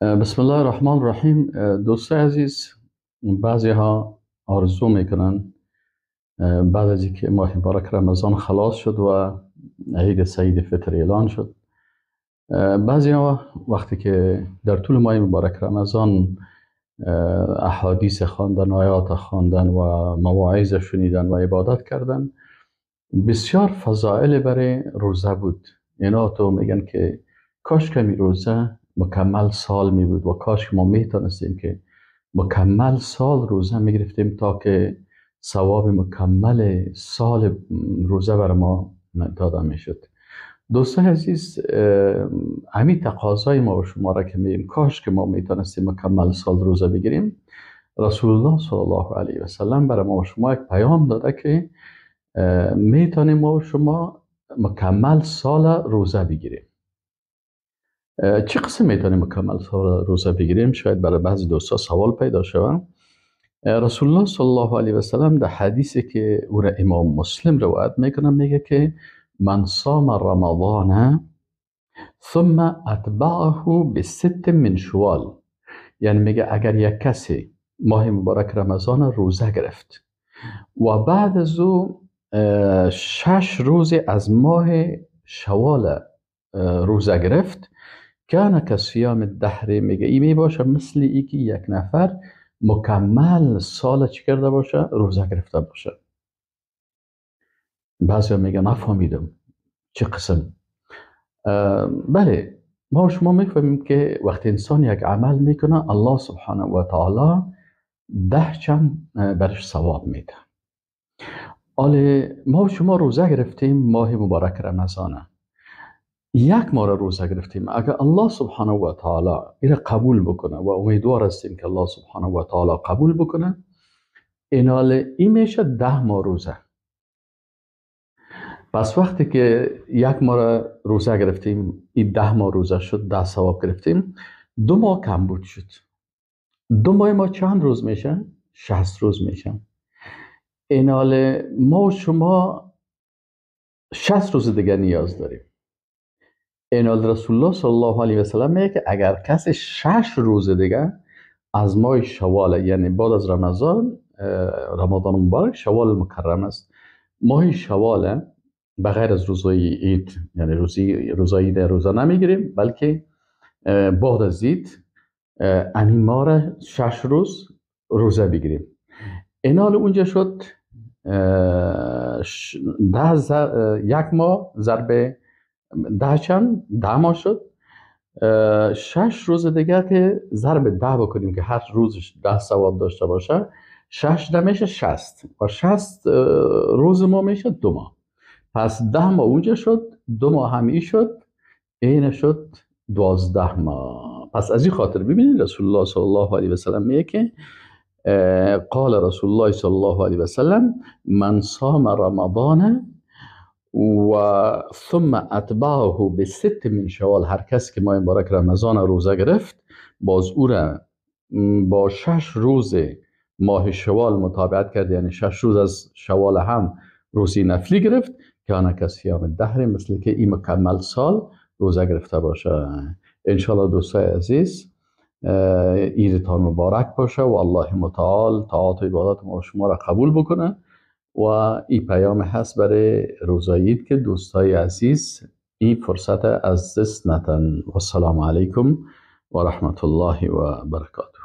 بسم الله الرحمن الرحیم. دوستای عزیز، بعضی ها آرزو میکنن بعد از اینکه ماه مبارک رمضان خلاص شد و عید سعید فطر اعلان شد، بعضی ها وقتی که در طول ماه مبارک رمضان احادیث خواندن، آیات خواندن و مواعظ شنیدن و عبادت کردن، بسیار فضائل برای روزه بود. اینا تو میگن که کاش کمی روزه مکمل سال می بود و کاش ما میتونستیم که مکمل سال روزه میگرفتیم تا که ثواب مکمل سال روزه بر ما داده میشد. دوستان عزیز، همین تقاضای ما و شما را که میگیم کاش که ما میتونستیم مکمل سال روزه بگیریم، رسول الله صلی الله علیه و سلم برای ما و شما یک پیام داده که میتونیم ما و شما مکمل سال روزه بگیریم. چه قسم میتونیم مکمل سال روزه بگیریم؟ شاید برای بعضی دوستا سوال پیدا شود. رسول الله صلی الله علیه و سلم در حدیثی که او را امام مسلم روایت میکنه میگه که من صام رمضان ثم اتبعه بست من شوال، یعنی میگه اگر یک کسی ماه مبارک رمضان روزه گرفت و بعد از او 6 روز از ماه شوال روزه گرفت، کان کصیام الدهر، میگه ای میباشه مثل ای که یک نفر مکمل سال چی کرده باشه؟ روزه گرفته باشه. بعضی میگه نفهمیدم چه قسم. بله، ما شما میفهمیم که وقتی انسان یک عمل میکنه الله سبحانه و تعالی 10 چند برش ثواب میده. حالا ما شما روزه گرفتیم ماه مبارک رمضانه، یک ماه روزه گرفتیم، اگر الله سبحانه و تعالی این قبول بکنه و امیدوار هستیم که الله سبحانه و تعالی قبول بکنه، اینال این میشه 10 ماه روزه. پس وقتی که یک ماه روزه گرفتیم، این 10 ماه روزه شد، 10 ثواب گرفتیم، 2 ماه کم بود شد. 2 ماه ما چند روز میشه؟ 60 روز میشه. اینال ما شما 60 روز دیگه نیاز داریم. اینال رسول الله صلی الله علیه و سلم میگه که اگر کسی 6 روز دیگه از ماه شوال، یعنی بعد از رمضان، رمضان مبارک شوال مکرم است، ماه شوال بغیر از روزای عید، یعنی روزای عید روزه نمیگیریم، بلکه بعد از عید همین ماه را 6 روز روزه بگیریم. اینال اونجا شد 1 ماه ضرب 10 چند 10 ماه شد، 6 روز دیگه که ضرب 10 بکنیم که هر روزش 10 ثواب داشته باشه، 6 ده میشه 60 و 60 روز ما میشه 2 ماه. پس 10 ماه اونجا شد، 2 ماه همی شد، این شد 12 ماه. پس از این خاطر ببینید رسول الله صلی الله علیه و سلم میگه که قال رسول الله صلی الله علیه و سلم من صام رمضان و ثم اتبعه بست من شوال، هر کس که ماه مبارک رمضان روزه گرفت باز او را با 6 روز ماه شوال متابعت کرد، یعنی 6 روز از شوال هم روزی نفلی گرفت، کان کصیام الدهر، مثل که این مکمل سال روزه گرفته باشه. انشالله دوستای عزیز عیدتان مبارک باشه و الله متعال طاعات و عبادات ما شما را قبول بکنه. و این پیام هست برای روزای عید که دوستای عزیز این فرصت از دست ندن. و السلام علیکم و رحمت الله و برکاته.